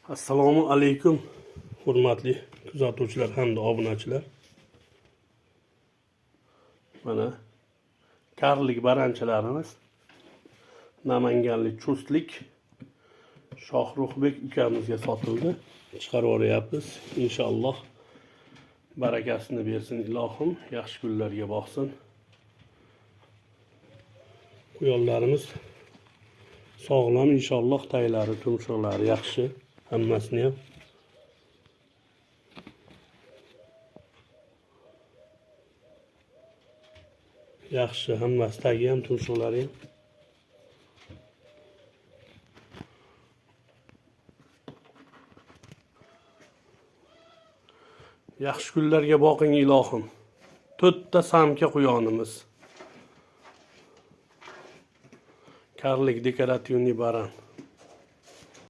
Assalomu alaykum, hurmatli kuzatuvchilar hamda obunachilar. Mana karlik baranchalarimiz, namanganlik chustlik Shohruxbek ukamizga sotildi. Chiqarib yuboryapmiz. Inshaalloh barakasini bersin ilohim, yaxshi kunlarga boqsin. Quyonlarimiz sog'lom inshaalloh, taylari, tumshuqlari yaxshi, hammasini ham. Yaxshi, hammasi tagi ham, tumshuqlari ham. Yaxshi kunlarga boqing ilohim. To'rtta samka quyonimiz. Karlik dekorativniy baran.